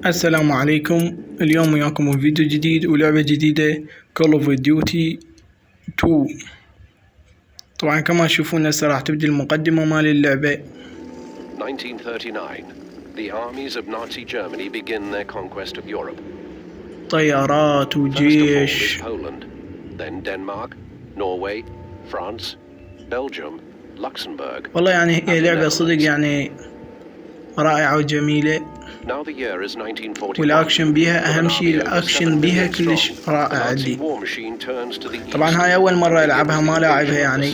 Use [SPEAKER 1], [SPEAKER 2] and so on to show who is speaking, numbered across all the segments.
[SPEAKER 1] السلام عليكم. اليوم وياكم فيديو جديد ولعبة جديدة Call of Duty 2. طبعا كما تشوفون هسه راح تبدي المقدمة مال اللعبة.
[SPEAKER 2] 1939. The armies of Nazi Germany begin their conquest of Europe.
[SPEAKER 1] طيارات وجيش.
[SPEAKER 2] First of all is Poland, then Denmark, Norway, France, Belgium, Luxembourg.
[SPEAKER 1] والله يعني هي لعبة صدق يعني رائعة وجميلة.
[SPEAKER 2] Now the year is 1941.
[SPEAKER 1] والأكشن بيها أهم شيء، الأكشن بيها كلش رائع عندي. طبعا هاي أول مرة ألعبها، ما لاعبها يعني.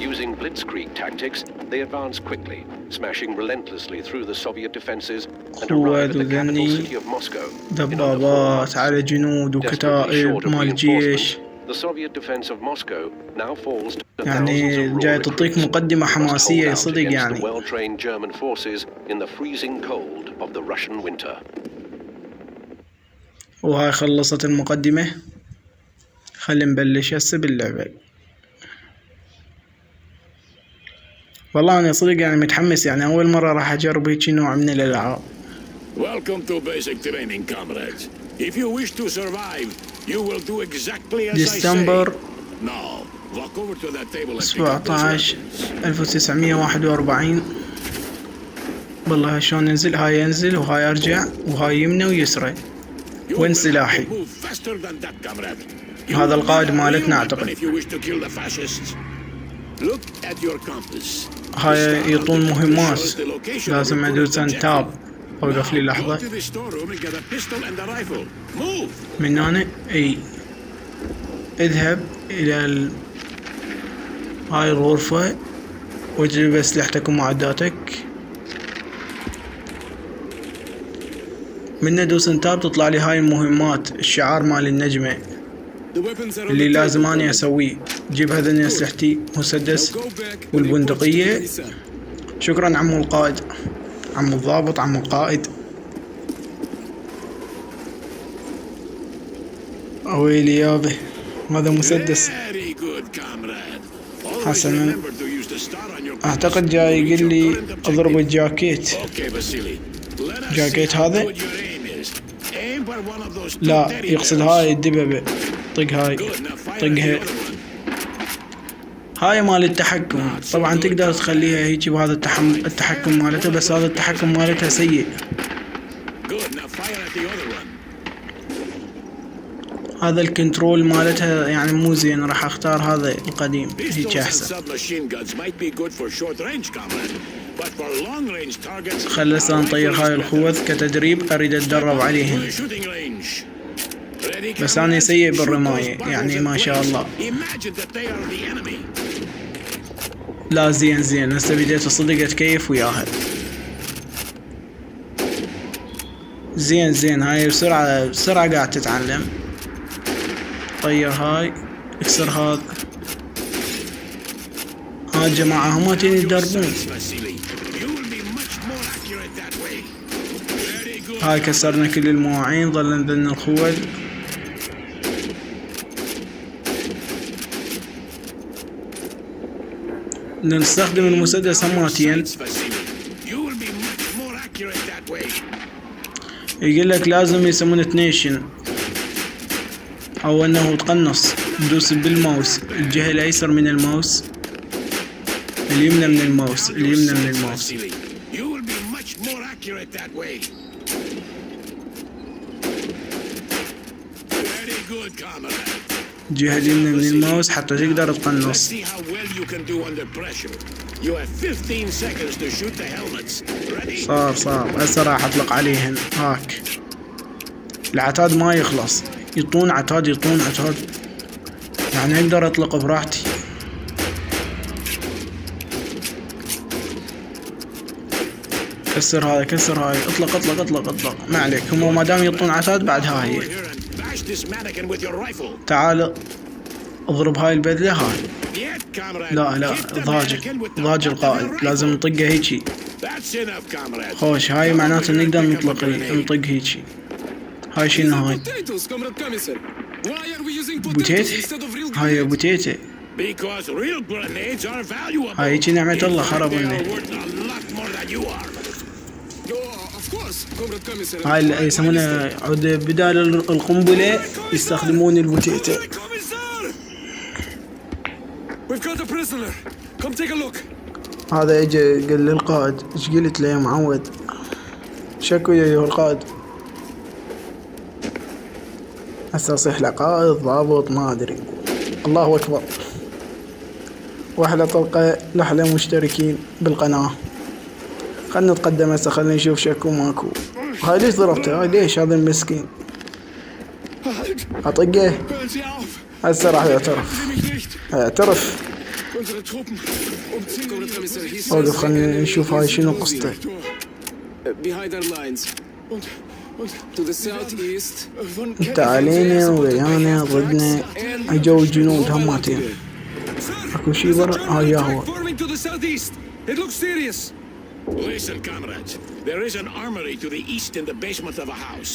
[SPEAKER 2] Using blitzkrieg tactics, they advance quickly, smashing relentlessly through the Soviet defenses and arrive at the capital city of Moscow.
[SPEAKER 1] دبابات على جنود وكتائب مال جيش.
[SPEAKER 2] The Soviet defense of Moscow now falls to
[SPEAKER 1] يعني جاي تعطيك مقدمة حماسية صدق يعني.
[SPEAKER 2] well-trained German forces in the freezing cold of the Russian winter.
[SPEAKER 1] وهاي خلصت المقدمة، خلي نبلش هسه باللعبة. والله أنا صدق يعني متحمس، يعني أول مرة راح أجرب هيك نوع من الألعاب.
[SPEAKER 3] Welcome to basic training, comrades. If you wish to survive, you will do exactly as I say.
[SPEAKER 1] ديسمبر
[SPEAKER 3] Now, walk over to that table and pick up
[SPEAKER 1] 17
[SPEAKER 3] those
[SPEAKER 1] 1941. والله شلون ننزل؟ هاي ينزل وهاي أرجع وهاي يمنى ويسرى.
[SPEAKER 3] weapons.
[SPEAKER 1] وين
[SPEAKER 3] You
[SPEAKER 1] سلاحي؟
[SPEAKER 3] will move faster than that, comrade.
[SPEAKER 1] هذا القائد
[SPEAKER 3] You will need a
[SPEAKER 1] مالتنا
[SPEAKER 3] real
[SPEAKER 1] أعتقد.
[SPEAKER 3] weapon if you wish to kill the fascists. Look at your compass.
[SPEAKER 1] هاي يعطون مهمات،
[SPEAKER 3] Shows the location of
[SPEAKER 1] لازم
[SPEAKER 3] your
[SPEAKER 1] أدوس
[SPEAKER 3] current
[SPEAKER 1] تاب. أوقف لي
[SPEAKER 3] Now,
[SPEAKER 1] لحظة.
[SPEAKER 3] go to the storeroom and get a pistol and a rifle. Move.
[SPEAKER 1] من هنا اي اذهب الى هاي الغرفة وجيب اسلحتك ومعداتك. من ندوس تاب تطلع لي هاي المهمات، الشعار مال النجمة اللي لازم اني اسويه. جيب هذني اسلحتي، مسدس والبندقية. شكرا عمو القائد، عمو الضابط، عمو القائد. اويلي يابا، هذا مسدس.
[SPEAKER 3] Very good, comrade. Always
[SPEAKER 1] حسنا،
[SPEAKER 3] remember to use the star on your
[SPEAKER 1] اعتقد جاي يقول لي اضرب الجاكيت.
[SPEAKER 3] Okay, Vasily. Let us
[SPEAKER 1] جاكيت
[SPEAKER 3] see how
[SPEAKER 1] هذا؟
[SPEAKER 3] good your aim is. Aim for one of those two
[SPEAKER 1] لا،
[SPEAKER 3] teddy
[SPEAKER 1] يقصد
[SPEAKER 3] bears.
[SPEAKER 1] هاي الدببة. طق هاي،
[SPEAKER 3] Good. Now fire at the
[SPEAKER 1] طقها.
[SPEAKER 3] other one.
[SPEAKER 1] هاي مال التحكم. طبعا تقدر تخليها هيجي بهذا التحكم مالتها، بس هذا التحكم مالتها سيء.
[SPEAKER 3] Good. Now fire at the other one.
[SPEAKER 1] هذا الكنترول مالتها يعني مو زين، راح اختار هذا القديم هيك
[SPEAKER 3] Pistols and
[SPEAKER 1] احسن.
[SPEAKER 3] submachine guns might be good for short range, comrade, but for long range targets.
[SPEAKER 1] خلصنا نطير هاي الخوذ كتدريب، اريد اتدرب عليهن.
[SPEAKER 3] Shooting range. Ready,
[SPEAKER 1] بس أنا
[SPEAKER 3] comrades?
[SPEAKER 1] سيء
[SPEAKER 3] Shoot
[SPEAKER 1] بالرماية،
[SPEAKER 3] those
[SPEAKER 1] يعني
[SPEAKER 3] buttons
[SPEAKER 1] ما
[SPEAKER 3] in
[SPEAKER 1] شاء
[SPEAKER 3] place.
[SPEAKER 1] الله.
[SPEAKER 3] Imagine that they are the enemy.
[SPEAKER 1] لا زين هسه بديت صدق اتكيف وياها. زين هاي بسرعة قاعد تتعلم. طير هاي، اكسر هذا. ها جماعة هم تين يدربون.
[SPEAKER 3] Vasily, you will be much more accurate that way. Very good.
[SPEAKER 1] هاي كسرنا كل المواعين، ظل نذن الخوذ. نستخدم المسدس هماتين.
[SPEAKER 3] Vasily, you will be much more accurate that way.
[SPEAKER 1] يقول لك لازم يسمونه تنيشن، او انه تقنص. ندوس بالماوس الجهة الايسر من الماوس، اليمنى من الماوس، اليمنى من الماوس.
[SPEAKER 3] Vasily, you will be much more accurate that way. Very good, comrade.
[SPEAKER 1] الجهة اليمنى من الماوس حتى تقدر
[SPEAKER 3] Let's
[SPEAKER 1] تقنص.
[SPEAKER 3] see how well you can do under pressure. You have 15 seconds to shoot the helmets. Ready?
[SPEAKER 1] صار هسه راح اطلق عليهن. هاك العتاد ما يخلص، يطون عتاد يعني اقدر اطلق براحتي. كسر هاي، اطلق. ما عليك، هم ما دام يطون عتاد بعد هاي.
[SPEAKER 3] Over here and bash this mannequin with your rifle.
[SPEAKER 1] تعال اضرب هاي البذلة هاي.
[SPEAKER 3] Yet, comrade.
[SPEAKER 1] لا
[SPEAKER 3] Hit the
[SPEAKER 1] ضاجر
[SPEAKER 3] mannequin with the
[SPEAKER 1] ضاج
[SPEAKER 3] butt of your
[SPEAKER 1] القائد،
[SPEAKER 3] rifle.
[SPEAKER 1] لازم نطقه هيجي.
[SPEAKER 3] That's enough, comrade.
[SPEAKER 1] خوش، هاي معناته نقدر نطق هيجي. هاي شنو هاي؟ بوتيت؟ هاي بوتيتة.
[SPEAKER 3] Because real grenades are valuable.
[SPEAKER 1] هاي هيجي نعمة الله خرب
[SPEAKER 3] They are
[SPEAKER 1] مني.
[SPEAKER 3] worth a lot more than you are.
[SPEAKER 4] Oh, of course.
[SPEAKER 1] هاي اللي يسمونها عود بدال القنبلة يستخدمون البوتيتا. هذا اجى قال للقائد، ايش قلت له يا معود؟ شكو يا ايها القائد. هسه اصيح له قائد ضابط ما ادري. الله اكبر. واحلى طلقة لحلة مشتركين بالقناة. خلنا نتقدم هسه، خلنا نشوف شكو ماكو. هاي ليش ضربته؟ هاي ليش هذا المسكين؟ اطقه هسه راح يعترف. اوقف خلنا نشوف هاي شنو قصته. انت علينا ويانا ضدنا، اجوا الجنود هماتين. اكو شي برا؟ هاي هو.
[SPEAKER 3] Listen, comrades. There is an armory to the east in the basement of a house.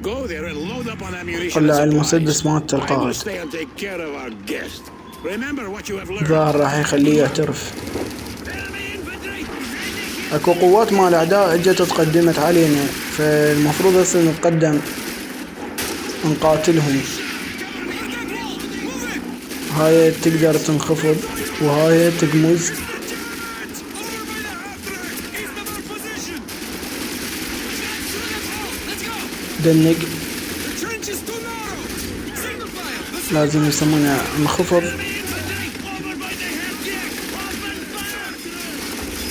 [SPEAKER 3] Go there and load up on ammunition.
[SPEAKER 1] طلع المسدس مالت القائد.
[SPEAKER 3] Stay and take care of our guest. Remember what you have learned.
[SPEAKER 1] ظاهر راح يخليه يعترف. اكو قوات مال الاعداء اجت تقدمت علينا، فالمفروض هسه نتقدم نقاتلهم. هاي تقدر تنخفض وهاي تقمز. دنق لازم يسمونه انخفض.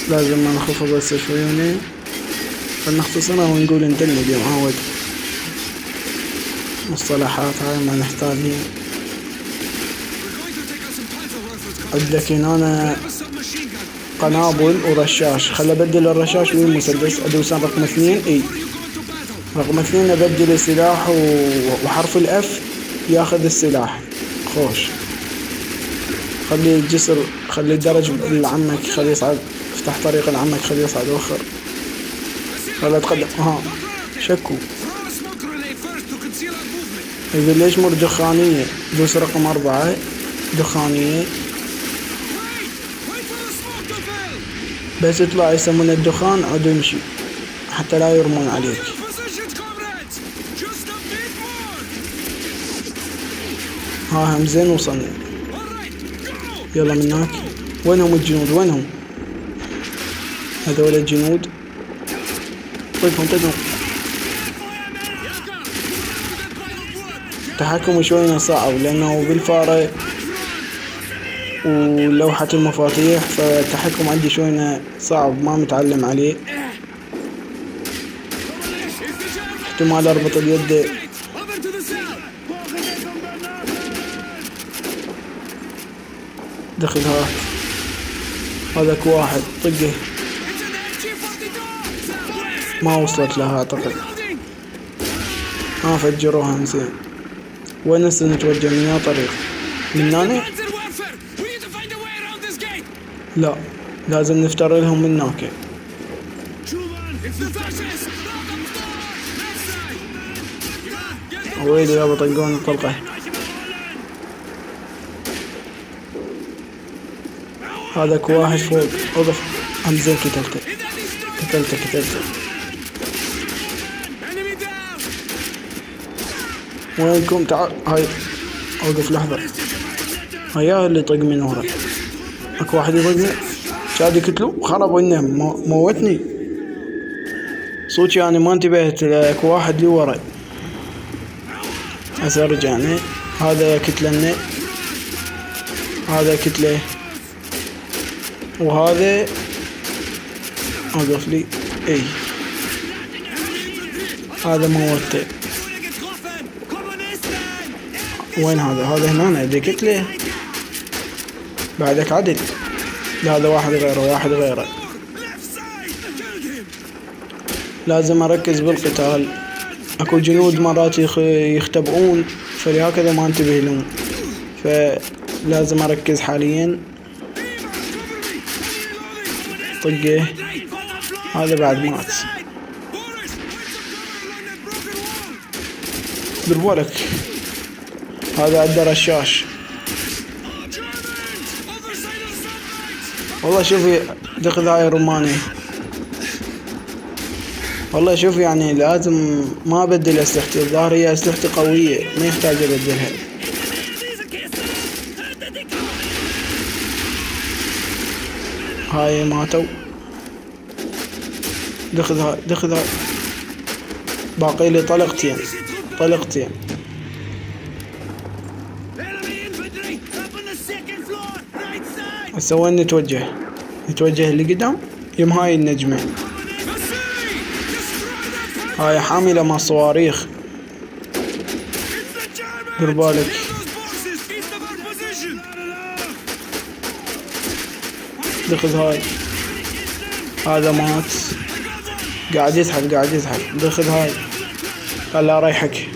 [SPEAKER 1] لازم ما نخفض هسه شويوني، فنختصرها ونقول ندنق يا معود. مصطلحات هاي ما نحتاجين. عندك هنا قنابل ورشاش. خل ابدل الرشاش والمسدس. ادوس رقم 2. اي رقم 2 ابدل السلاح وحرف الاف ياخذ السلاح. خوش. خلي الجسر، خلي الدرج لعمك، خلي يصعد. افتح طريق لعمك، خلي يصعد. وخر. خلي اتقدم. شكو يقول ليش مر دخانية. دوس رقم 4 دخانية. بس يطلع يسمونه الدخان عود يمشي حتى لا يرمون عليك. هم زين وصلنا. يلا من هناك. وينهم الجنود؟ وينهم هذول الجنود؟ طيبهم. تحكم شوي صعب لانه بالفارة ولوحة المفاتيح، فالتحكم عندي شوي صعب، ما متعلم عليه. احتمال اربط اليد. دخل هذاك واحد طقه، ما وصلت لها اعتقد. فجروها زين. وين هسه نتوجه؟ من يا طريق؟ من هنا؟ لا، لازم نفتر لهم من هناك. ويلي يابا طقون الطلقة. هذاك واحد فوق. اوقف. زين قتلته. وينكم؟ تعال. هاي اوقف لحظة. هيا اللي طق من ورا. اكو واحد يطقني. شاد يقتلوا. خرب النهم. موتني صوتي. يعني ما انتبهت. اكو واحد لي ورا. هسه رجعنا. هذا كتلنا. هذا كتله. وهذا اوقف لي. اي هذا موته. وين هذا هنا عندي كتله. بعدك عدل. لا هذا واحد غيره. لازم اركز بالقتال. اكو جنود مرات يختبئون، فلهكذا ما انتبه لهم، فلازم اركز حاليا. طقه. هذا بعد مات. دير بالك. هذا عنده رشاش. والله شوفي دخل هاي روماني. والله شوف يعني لازم ما أبدل أسلحتي، الظاهر هي أسلحتي قوية ما يحتاج أبدلها. هاي ماتوا. دخذ هاي دخذ هاي. باقي لي طلقتين. هسه وين نتوجه اللي قدام يم هاي النجمة. هاي حاملة مع صواريخ، دير بالك. دخذ هاي. هذا مات، قاعد يسحب دخذ هاي، خلها ريحك.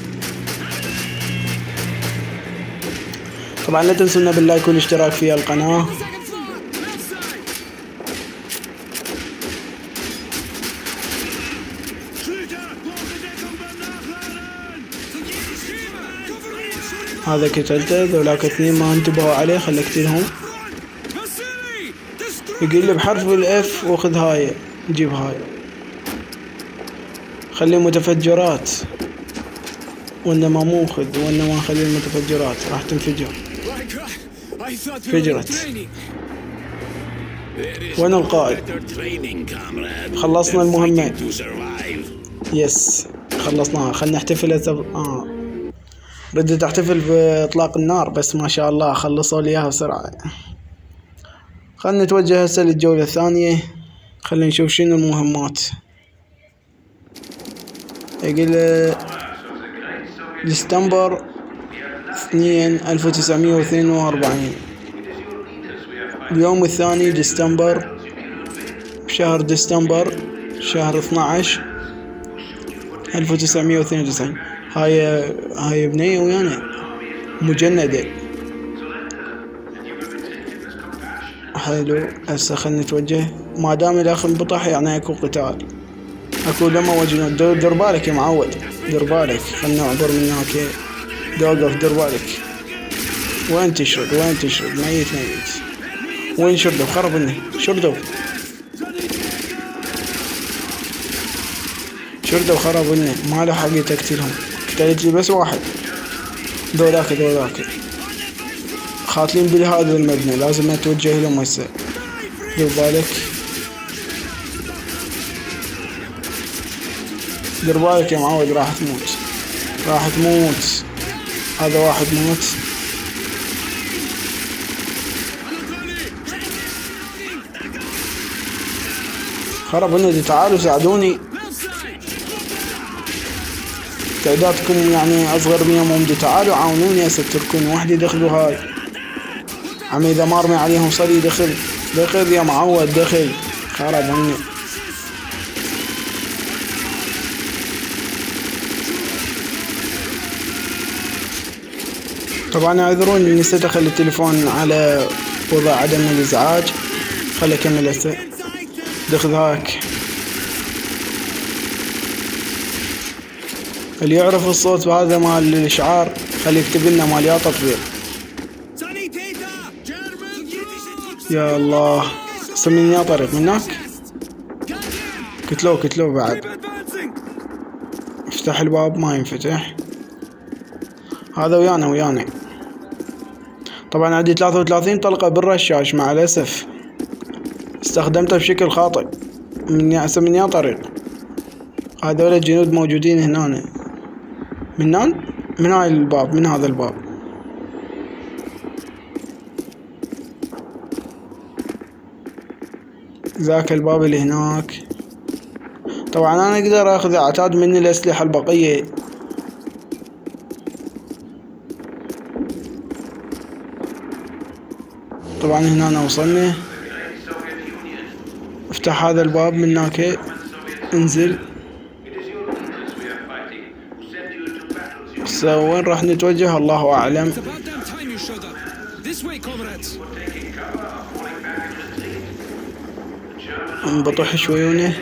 [SPEAKER 1] طبعا لا تنسونا باللايك والاشتراك في القناة. هذا قتلته، ذولاك اثنين ما انتبهوا عليه خلي اقتلهم. يقول لي بحرف الاف واخذ هاي، جيب هاي، خلي متفجرات، وانما مو خذ، وانما خلي المتفجرات راح تنفجر. فجرت. وين القائد؟ خلصنا المهمة. يس خلصناها. خلنا نحتفل. ردت احتفل باطلاق النار بس ما شاء الله خلصوا لي اياها بسرعة. خلنا نتوجه هسه للجولة الثانية. خلينا نشوف شنو المهمات. يقول ديسمبر 2 1942. اليوم الثاني ديسمبر، شهر ديسمبر، شهر 12 1992. هاي بنية ويانا مجندة. حلو. هسه خلنا نتوجه. ما دام الاخ انبطح يعني اكو قتال، اكو لما وجنود. دير بالك يا معود، دير بالك. خلنا نعبر من هناك. دوقف دير بالك. وين تشرد ميت. وين شردوا؟ خرب اني شردوا خرب اني ما له حق تقتلهم. قتلت لي بس واحد. ذولاك خاطلين بهذا المبنى، لازم نتوجه لهم هسه. دير بالك يا معود، راح تموت. هذا واحد موت. خرب انه تعالوا ساعدوني. تعدادكم يعني اصغر منهم. تعالوا عاونوني هسه تركوني. وحدي دخلوا هاي. عمي اذا ما ارمي عليهم صلي. دخل يا معود دخل. خرب عني. طبعا اعذروني نسيت اخلي التليفون على وضع عدم الازعاج. خلي اكمل هسه. دخل هاك. اللي يعرف الصوت هذا مال الاشعار خلي يكتب لنا مال يا تطبيق. يا الله سمين يا طريق منك. كتلو بعد. افتح الباب ما ينفتح. هذا ويانا. طبعا عندي 33 طلقة بالرشاش مع الأسف استخدمته بشكل خاطئ. من يا طريق. هذول الجنود موجودين هنا. من هاي الباب، من هذا الباب. ذاك الباب اللي هناك. طبعا انا اقدر اخذ اعتاد مني الاسلحة البقية. طبعا هنا وصلنا. افتح هذا الباب من هناك. انزل. وين راح نتوجه الله اعلم. انبطح شويونه.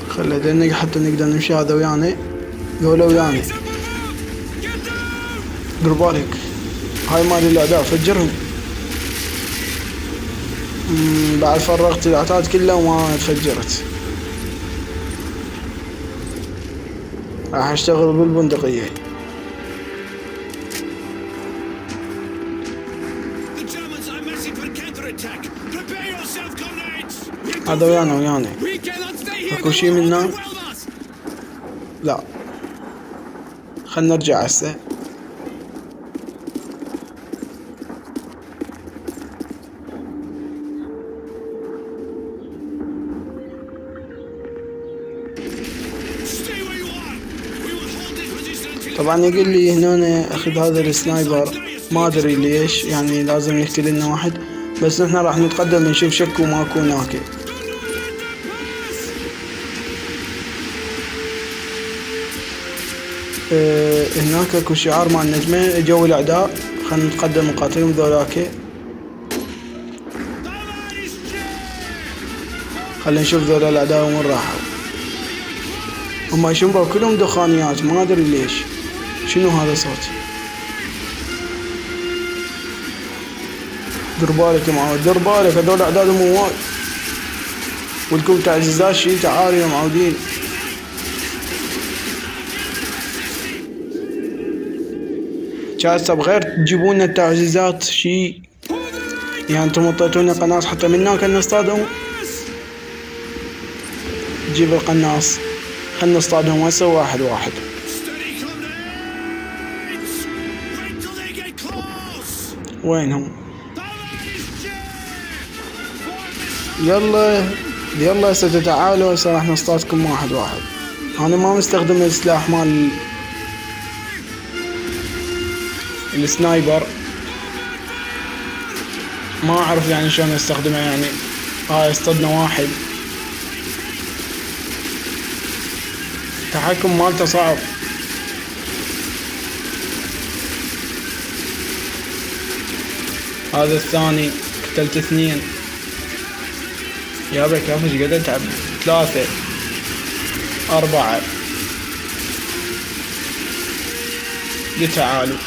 [SPEAKER 1] خلي دنق حتى نقدر نمشي. هذا ويانا. ذولا ويانا. دير بالك. هاي مال الاعداء فجرهم. بعد فرغت العتاد كله وما تفجرت. راح اشتغل بالبندقية. هذا ويانا اكو شي منا؟ لا، خلنا نرجع هسه. طبعا يقول لي هنا اخذ هذا السنايبر، ما ادري ليش، يعني لازم يقتل لنا واحد، بس نحن راح نتقدم نشوف شكو ماكو هناك. هناك اكو شعار مع النجمة، جو الاعداء، خلينا نتقدم نقاتلهم ذولاك. خلينا نشوف ذولا الاعداء وين راحوا. هم يشنبوا كلهم دخانيات، ما ادري ليش. شنو هذا صوت؟ دير بالك يا معود، دير بالك، هذول اعدادهم هواي، ولكم تعزيزات شي، تعالوا يا معودين. هسه بغير تجيبون لنا التعزيزات شي، يعني انتم اعطيتونا قناص حتى من هناك نصطادهم. جيب القناص، خلنا نصطادهم هسه واحد واحد. وينهم؟ يلا يلا هسه تعالوا، هسه راح نصطادكم واحد واحد. انا ما مستخدم السلاح مال السنايبر، ما اعرف يعني شلون استخدمه، يعني اصطدنا واحد. التحكم مالته صعب. هذا الثاني قتلت 2. يا بك ايش قد اتعب. 3 4. تعالوا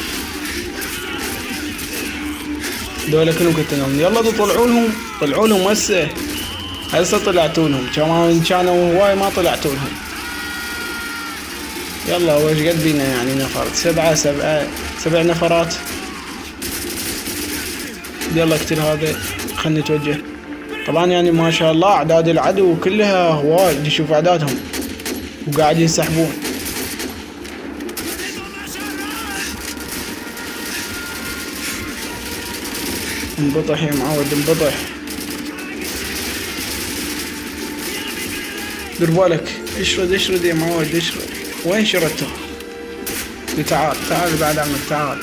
[SPEAKER 1] دول كلهم قتلهم. يلا طلعوا لهم هسه طلعتوا لهم، كانوا هواي ما طلعتوا لهم. يلا وش قد بينا يعني نفر؟ 7 نفرات. يلا اقتل هذا، خلنا نتوجه. طبعا يعني ما شاء الله اعداد العدو كلها هواي، نشوف اعدادهم وقاعدين يسحبون. انبطح يا معود، انبطح. دير بالك، اشرد يا معود، اشرد. وين شردته؟ تعال بعد عمك، تعال.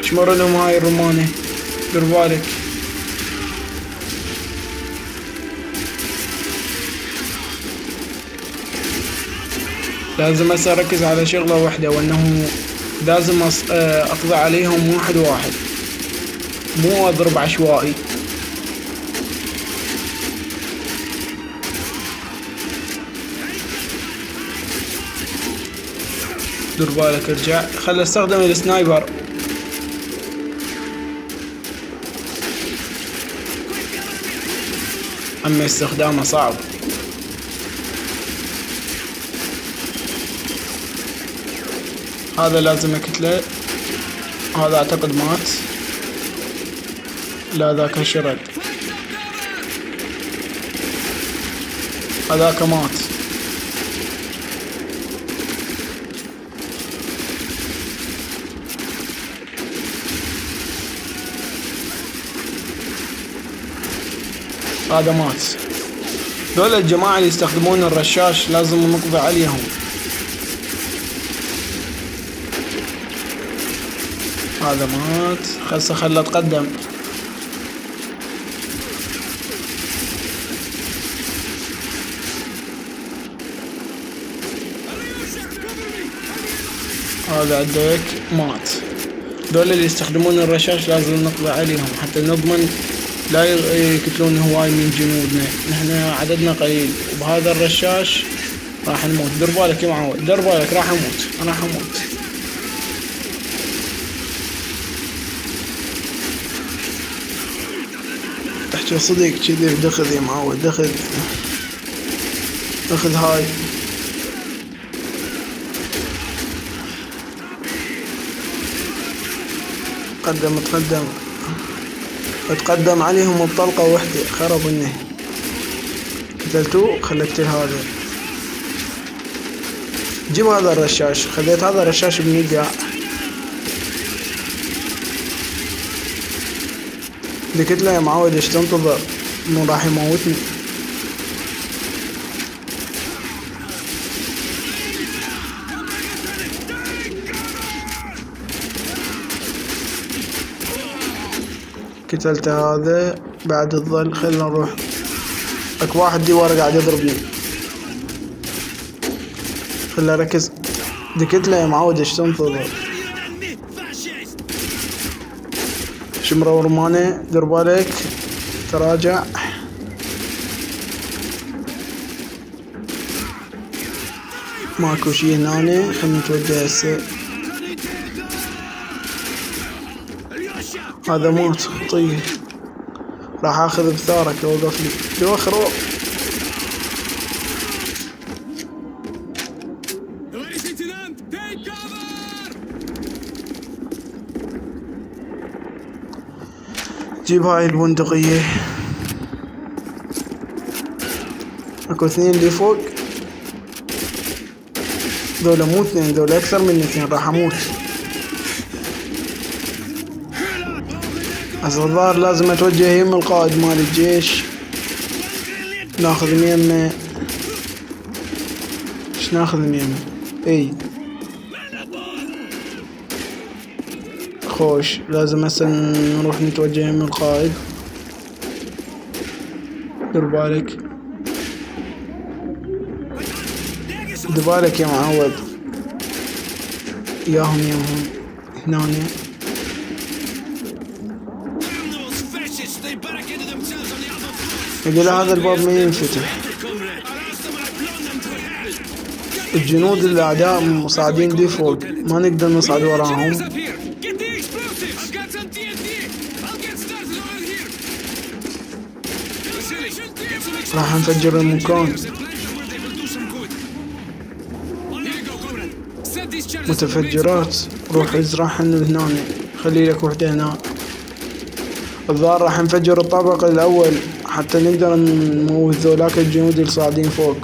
[SPEAKER 1] شمر لهم هاي الرمانة، دير بالك. لازم هسه اركز على شغلة واحدة، وانه لازم اقضي عليهم واحد واحد، مو اضرب عشوائي. دير بالك، ارجع، خل استخدم السنايبر. اما استخدامه صعب. هذا لازم اقتله. هذا اعتقد مات. لا ذاك شرد. هذاك مات. هذا مات. دول الجماعة اللي يستخدمون الرشاش لازم نقضي عليهم. هذا مات. خله اتقدم. هذا عندك مات. دول اللي يستخدمون الرشاش لازم نقضي عليهم حتى نضمن لا يقتلون هواي من جنودنا. نحن عددنا قليل وبهذا الرشاش راح نموت. دير بالك يا معود، دير بالك، راح اموت. صدق كذي دخذ يا معود، اخذ هاي. تقدم عليهم بطلقة واحدة، خرب النهي. قتلتوه، خليت هذا. جيب هذا الرشاش، خليت هذا الرشاش بنيقع. قلت له يا معود ايش تنتظر؟ مو راح يموتني. قتلت هذا. بعد الظل خلنا نروح. اكو واحد دي ورا قاعد يضربني، خلنا ركز. قلت له يا معود ايش تنتظر؟ شمرة ورمانة، دير بالك، تراجع. ماكو شي هنا، خلنا نتوجه هسه. هذا موت خطير، راح اخذ بثارك. وقف لي يوخرو. جيب هاي البندقية. اكو اثنين اللي فوق، دولة مو اثنين، دولة اكثر من اثنين، راح اموت. الظاهر لازم اتوجه يم القائد مال الجيش، ناخذ يمه. ايش ناخذ يمه؟ اي خوش، لازم هسه نروح نتوجه يم القائد. دير بالك، دير بالك يا معود، ياهم يمهم هنا. يقول هذا الباب ما ينفتح. الجنود الاعداء مصعدين دي فوق، ما نقدر نصعد وراهم. راح نفجر المكان. متفجرات، روح ازرعهن هنا، خلي لك وحدة هنا. الظاهر راح نفجر الطابق الاول حتى نقدر نموت ذولاك الجنود اللي صاعدين فوق.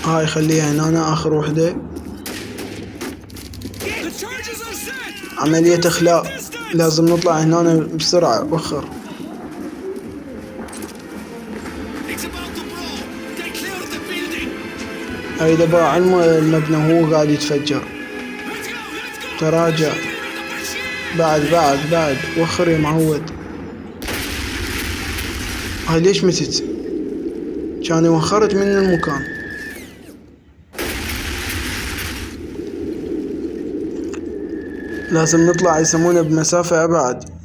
[SPEAKER 1] هاي خليها هنا اخر وحدة. عملية اخلاء، لازم نطلع هنا بسرعة. وخر. هاي دبا علم المبنى هو قاعد يتفجر. تراجع. بعد وخر يا معود. هاي ليش متت؟ كان وخرت من المكان. لازم نطلع، يسمونه بمسافة أبعد.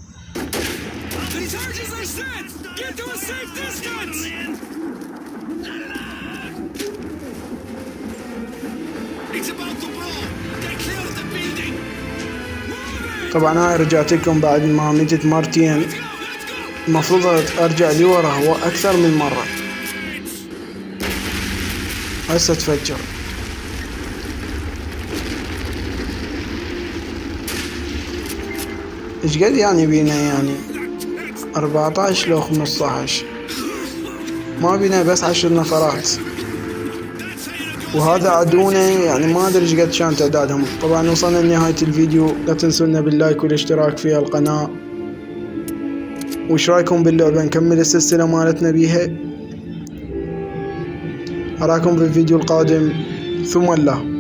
[SPEAKER 1] طبعا هاي رجعت لكم بعد ما متت مرتين، المفروض ارجع لي ورا هو اكثر من مرة. هسه تفجر. ايش قد يعني بينا؟ يعني 14 لو 15، ما بينا بس 10 نفرات، وهذا عدونا يعني ما ادري ايش قد كان تعدادهم. طبعا وصلنا لنهاية الفيديو، لا تنسونا باللايك والاشتراك في القناة. وش رايكم باللعبة؟ نكمل السلسلة مالتنا بيها؟ اراكم في الفيديو القادم، ثم الله.